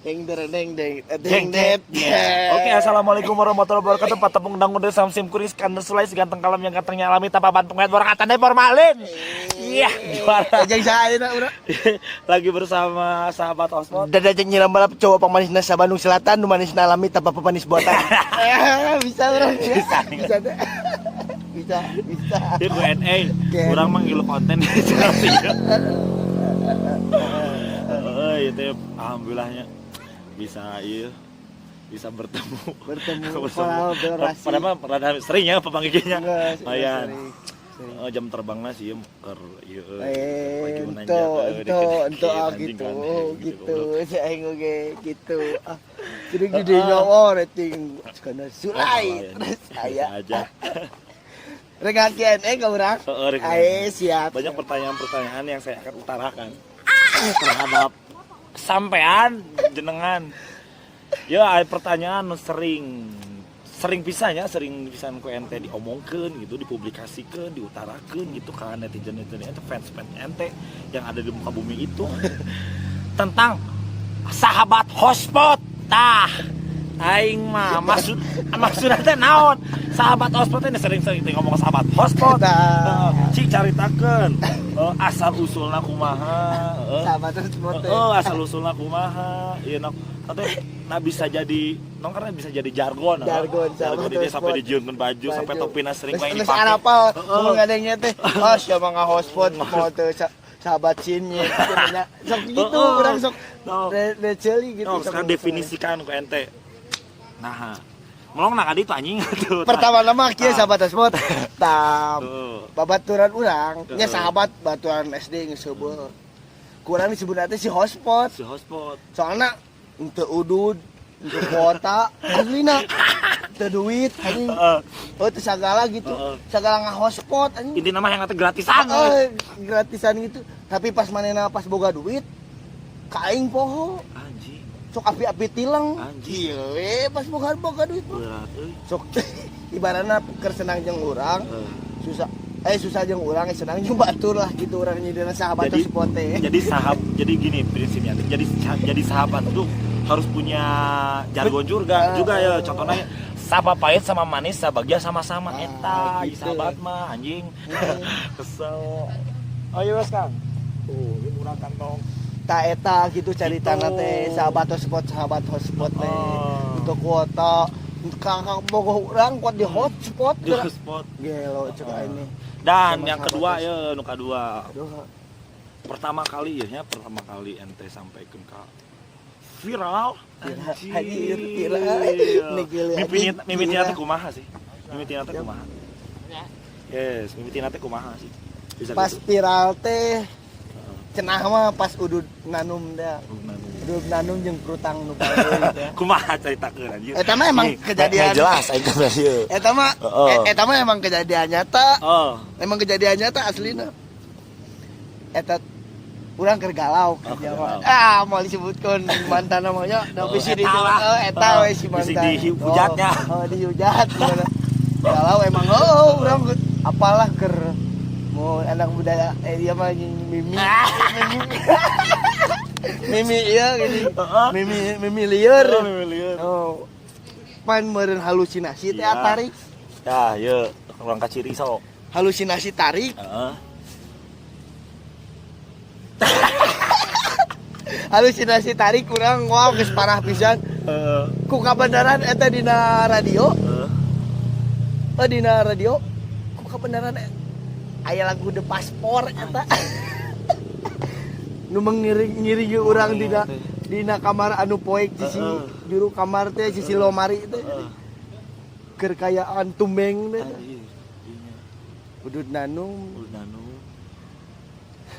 Deng deng deng deng Deng deng deng. deng. Oke, assalamualaikum warahmatullahi wabarakatuh. Patepung dangun samsim kuris kandel sulai seganteng kalem yang gantengnya alami tanpa bantung head kata formalin. Iya, juara. Jeung saha ayeuna urang? Lagi bersama sahabat Ospot. Dadah jeung nyiram balap cowok pamanisna sa Bandung Selatan, nu manisna alami tanpa pemanis buatan. Eh, bisa urang. Bisa. Bisa teh. Bisa, bisa. Dia Q&A. Oke. Urang mah ngilu konten. Heeh, itu alhamdulillahnya bisa, iya, bisa bertemu. Bertemu, Bertemu. kolaborasi. Padahal mah rada sering ya pepanggilnya. Enggak, Lumayan. sering, sering. Oh, jam terbangnya sih keur ieu Eh, lagi ento, menanjak, ento, ento, dikit-dikit, ah, anjing gitu, kan, gitu, goblok. saya oge gitu. Ah, jadi gede nyawa rating, karena sulai, Oh, terus bisa saya. Aja. Rek Q&A ke urang. Heeh, rek. Ae, siap. Banyak pertanyaan-pertanyaan yang saya akan utarakan terhadap sampean jenengan. Ya, ada pertanyaan nu sering sering pisannya, sering pisan ku ente diomongkeun gitu, dipublikasikeun, diutarakeun gitu kan netizen netizen ente, fans fans ente yang ada di muka bumi itu, tentang sahabat hotspot. Tah, aing mah maksudna teh naon sahabat hotspot ini? Sering-sering teh ngomong sahabat hotspot. Tah. Heeh, cik caritakeun asal usulna kumaha, heeh. Sahabat hotspot teh. Heeh, asal usulna kumaha ieu nak teh, nah, bisa jadi nong karena bisa jadi jargon, heeh. Jargon, sahabat Jargon ini sampai hotspot. Dijieunkeun baju, sampai topina sering Geus paling geus dipake. Arapal, Heeh. mun ngadengnya teh, oh siapa nga-hotspot mau teu sahabat sinnya gitu nya. Sok gitu urang sok receli gitu. No, Sok sekarang definisikan ku ente. Nah, melong nak itu anjing tuh. Pertama nama kieu Ah. sahabat hotspot. Tam. Tuh. Babaturan urang, nya Heeh. sahabat baturan SD geus seubeuh. Kurang disebut teh si hotspot. Si hotspot. Soalnya untuk udud, untuk kuota, aslina. Teu duit anjing. Oh, teu sagala gitu. Sagala nga-hotspot anjing. Inti nama yang gratisan. Heeh, gratisan gitu. Tapi pas manehna pas boga duit, ka aing poho. Anjing. Sok api-api tileng. Anjing. Gile, pas boga boga duit mah. Berat euy. Sok ibaratna keur senang jeung urang, susah susah jeung urang, senang jeung batur lah gitu, urang nyidina sahabat hotspot teh. Jadi jadi gini prinsipnya. Jadi sahabat tuh harus punya jargon juga juga ya. Contohnya sapa pahit sama manis, sabagja sama-sama Ah, eta gitu. Sahabat mah anjing. Kesel. Oh iya, Mas Kang. Tuh, ini murah kantong. Ta eta gitu caritana Gitu. teh sahabat hotspot, sahabat hotspot teh. Oh. Untuk kuota kakak bogoh urang kuat di hotspot. Di hotspot. Gelo cek Oh. ini. Dan Sama yang sahabat kedua hotspot. ya, nu kedua. Aduh, Pertama kali ya, pertama kali ente sampaikan ke viral. Viral. Anjir, viral. Nih, gila, Mimpinya anjing, mimitina gila. Teh kumaha sih? Mimitina teh kumaha? Yes, mimitina teh kumaha sih? Bisa Pas gitu. viral teh cenah mah pas udud nanum dah. Nanu. Udud nanum jeung prutang nu paling teh. Kumaha caritakeun anjir? Eta mah emang Nih, kejadian. nggak jelas aing teh ieu. Eta mah eta mah emang kejadian nyata. Oh, Emang kejadian nyata aslina. Eta urang keur galau Oh, kerja keur mah. galau. Ah, mau disebutkeun mantan namanya, da Oh, bisi eta disebut lah. oh, eta Oh, we si bisi mantan. dihujatnya. Oh, oh dihujat gimana. Galau emang, oh, urang apalah keur mau anak muda dia mah anjing mimi mimi mimi iya gini mimi mimi lieur. Oh, mimi lieur. Oh, pan meureun halusinasi teh Iya. tarik. Ya, ieu urang kaciri sok. Halusinasi tarik. Heeh. Halusinasi tarik kurang, wow, geus parah pisan. Ku kabeneran eta dina radio. Oh, dina radio ku kabeneran aya lagu The Passport eta nu mengiring-ngiringi urang dina dina kamar anu poek sisi juru kamar teh, sisi lomari teh, keur kayaan tumbeng teh. Anjir. Iya. Udud nanum. Udud nanum.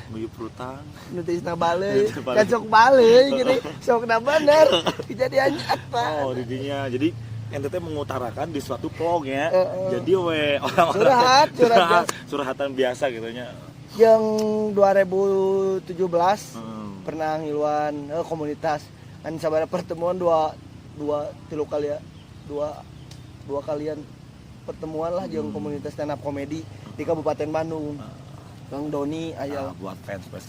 Meuyup prutang. Nu teh isna baleui. Nu teh baleui. Kan sok baleui gini, sok na bener kejadian nyata. Oh, didinya. Jadi ente teh mengutarakan di suatu vlog ya. Heeh. Jadi we orang-orang Curhat, curhat. Curhat, curhatan biasa gitu nya. Yang 2017 pernah ngiluan komunitas kan sabara pertemuan, dua dua tilu kali ya, dua dua kalian pertemuan lah jeung komunitas stand up komedi di Kabupaten Bandung. Bang Doni aya. Nah, buat fans fans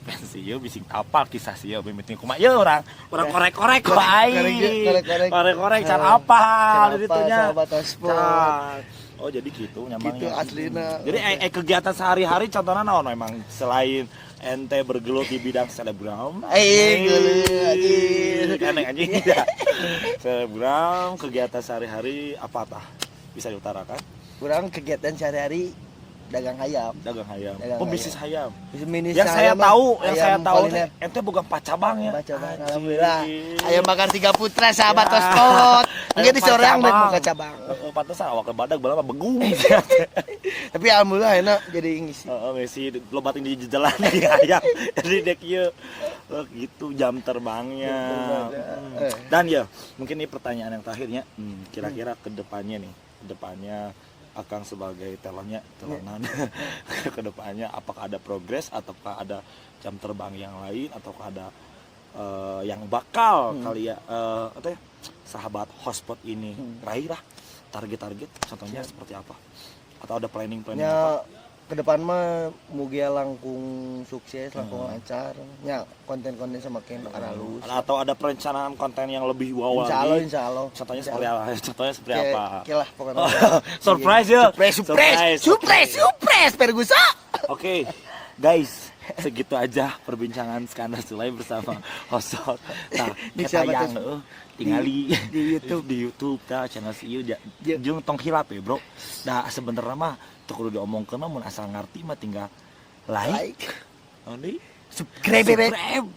fans ieu bising apal kisah sih mimiti kumaha ieu urang urang korek-korek ku aing. Korek-korek. Korek-korek can Eh, apal can di apal, ditunya. sahabat hotspot. Can. Oh, jadi gitu nyamangnya. Gitu aslina. Jadi kegiatan sehari-hari contohnya naon emang selain ente bergelut di bidang selebgram? Eh, geuleuh, anjir. Aneh anjing ya. Selebgram, kegiatan sehari-hari apa tah? Bisa diutarakan? Kurang kegiatan sehari-hari dagang ayam. Dagang ayam. Dagang Pebisnis ayam. Bisnis Yang saya ayam lah. tahu, yang Ayam saya tahu teh, kuliner. ente boga empat cabang ya. Empat cabang, Anjir. alhamdulillah. Ayam bakar tiga putra sahabat Ya. hotspot. Mungkin Ayam di soreang empat baik cabang. buka cabang. Heeh, pantesan awak badak bala mah begung. Tapi alhamdulillah enak jadi ngisi. Heeh, ngisi lobatin di jalan di ayam. Jadi dek ieu. Oh, gitu jam terbangnya. Jam terbangnya. Hmm. Dan ya, mungkin ini pertanyaan yang terakhirnya. Kira-kira ke depannya nih, ke depannya Akang sebagai talentnya, talenan ke depannya apakah ada progres ataukah ada jam terbang yang lain ataukah ada yang bakal kali ya atau ya sahabat hotspot ini raih lah target-target, contohnya seperti apa atau ada planning-planning Nya apa? ke depan mah mugia langkung sukses, langkung lancar. Nya konten-konten semakin aralus. Atau ada perencanaan konten yang lebih wow Insya Allah, lagi? insya Allah. Contohnya Insya seperti Allah. apa? Contohnya seperti Oke, apa? oke lah pokoknya. Surprise ya. Surprise, surprise, surprise, surprise, Ferguson. Oke, guys, segitu aja perbincangan Skandar Sulai bersama Hotspot. Nah, Di kita sahabat yang Hotspot. tingali Di YouTube. Di YouTube tah channel si ieu Ya. jeung tong hilap ya, Bro. Nah, sebenarnya mah teu kudu diomongkeun mah, mun asal ngarti mah tinggal like, Like, naon deui? subscribe, bebek. Subscribe,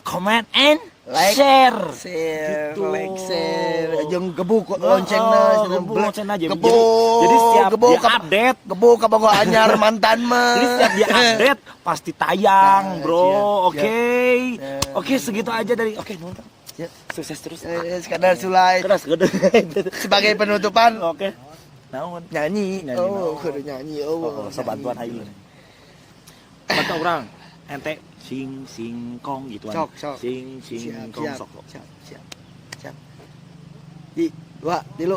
comment and Like, share. Share, Gitu. like, share, jeung gebuk Oh, loncengna, oh, gebuk loncengna. Jadi, gebuk, jadi setiap gebuk, dia update, gebuk kabogo anyar mantan mah. jadi setiap dia update pasti tayang, Nah, bro. siap, Oke. siap. Oke, segitu aja dari oke, nuhun, Kang. Siap. Sukses terus. Sekadar Sulai Keras gede. sebagai penutupan Oke. Naon? nyanyi. Nyanyi, Oh, naon. kudu nyanyi. Oh, Oh, so bantuan aing. Bantu orang. Ente sing sing kong gitu. Sok, sok. Sing sing Siap, kong siap, sok. Sok. siap, siap, siap. Di, dua, tilu.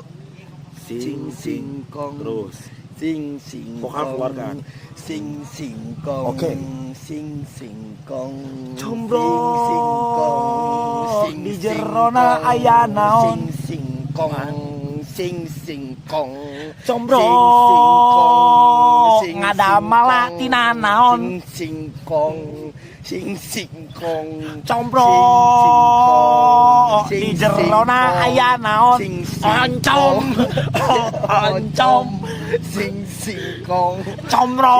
Sing sing kong. Terus. Sing sing Vokal kong. keluarkan. Sing sing kong. Oke. Sing sing kong. Combro. Sing sing kong. Sing Di sing jerona kong. aya naon. Sing sing kong. Sing sing kong. Combro. Sing sing kong. Sing Ngadamala sing kong. tina naon. Sing sing kong. Sing sing kong. Combro. Sing sing kong. Sing Di sing jerona kong. aya naon. Sing sing Oncom. kong. Oncom. Sing sing kong. Combro.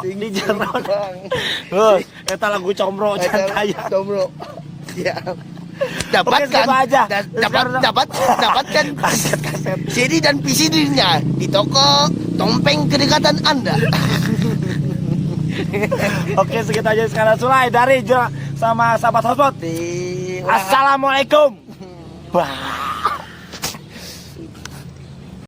Sing Di sing jerona. kong. Heuh, eta lagu Combro can tayang. Combro. Siap. Oke, Dapatkan segitu aja. dapat dapat dapatkan Kaset-kaset. CD dan VCD-nya di toko tompeng kedekatan Anda. Oke, segitu aja sekarang Sulai dari sama sahabat hotspot. Di Assalamualaikum. Bye.